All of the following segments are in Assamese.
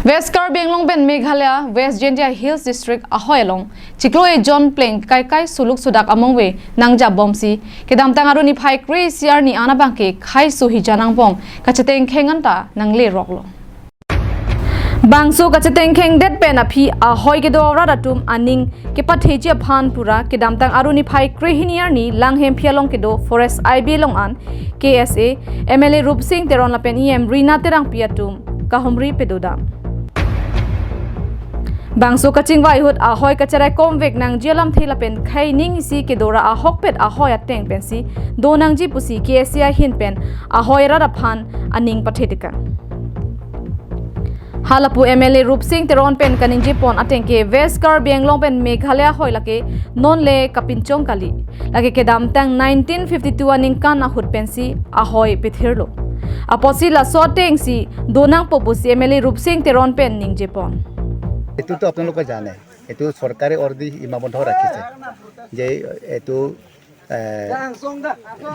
West Karbi Anglong pen Meghalaya West Jaintia Hills District ahoy long chiklo e John Pleng kai kai suluk sudak among we nangja bomsi kedam tang aru ni phai kri siar ni anabang ke khai su hi janang bong kacheteng khenganta nangle roklo bangsu kacheteng kheng det pen aphi ahoy ke do ra tum aning ke patheji phan pura kedam tang aru ni phai kri hiniar ni langhem phialong ke do forest IB long an KSA MLA Rup Singh Teron lapen EM Rina Terang piatum kahomri pedoda bangsu kaching wai hut ahoi kacharai komvek nang jelam thela pen khai ning si ke dora ahok pet ahoi ateng pen si do nang ji pusi KSA hin pen ahoi ra phan aning pathetika halapu MLA Rup Singh Teron pen kaning ji pon ateng ke West Karbi Anglong pen Meghalaya hoi lake non le kapinchong kali lake ke dam tang 1952 aning kan ahut pen si ahoi pethirlo aposi la soteng si donang popusi MLA Rup Singh Teron pen ning ji pon. এইটোতো আপোনালোকে জানে, এইটো চৰকাৰে অৰ্ডি সীমাবদ্ধ ৰাখিছে যে এইটো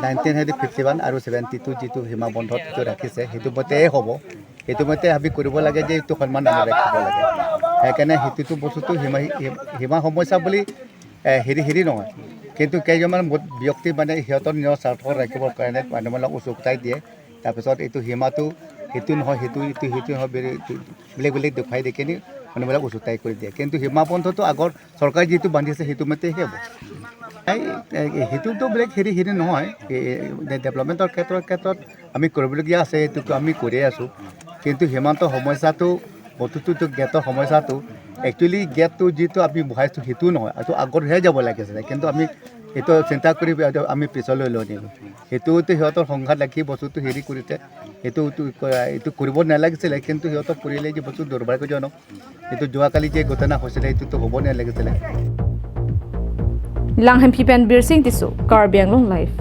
1951 আৰু 72 যিটো সীমাবন্ধত যিটো ৰাখিছে, সেইটো মতেই হ'ব। সেইটো মতে আমি কৰিব লাগে যে এইটো সন্মান আমি ৰাখিব লাগে। সেইকাৰণে সেইটোতো বস্তুটো সীমা সীমা সমস্যা বুলি হেৰি হেৰি নহয়, কিন্তু কেইজনমান ব্যক্তি মানে সিহঁতৰ নিজৰ স্বাৰ্থ ৰাখিবৰ কাৰণে মানুহবিলাক উচুকতাই দিয়ে। তাৰপিছত এইটো সীমাটো সেইটো নহয়, সেইটো ইটো সেইটো নহয়, বেলেগ বেলেগ দেখুৱাই দি কিনি মানুহবিলাক উচুতাই কৰি দিয়ে। কিন্তু সীমাবন্ধটো আগৰ চৰকাৰে যিটো বান্ধিছে, সেইটো মতেহে হ'ব। সেইটোতো বেলেগ হেৰি হেৰি নহয়। ডেভেলপমেণ্টৰ ক্ষেত্ৰত আমি কৰিবলগীয়া আছে, সেইটো আমি কৰিয়ে আছোঁ। কিন্তু সীমান্ত সমস্যাটো বস্তুটোতো গেটৰ সমস্যাটো একচুৱেলি গেটটো যিটো আমি বহাইছোঁ, সেইটোও নহয়, এইটো আগতহে যাব লাগিছিলে। কিন্তু আমি সেইটো চিন্তা কৰি আমি পিছলৈ লৈ নিলোঁ। সেইটোতো সিহঁতৰ সংঘাত লাগি বস্তুটো হেৰি কৰিছে। সেইটো এইটো কৰিব নালাগিছিলে, কিন্তু সিহঁতক কৰিলে যে বস্তু দুৰ্ভাগ্যজনক। এইটো যোৱাকালি যে ঘটনা হৈছিলে, সেইটোতো হ'ব নালাগিছিলে। Langhem Pipen Bir Singh Tisu, Karbi Anglong Live.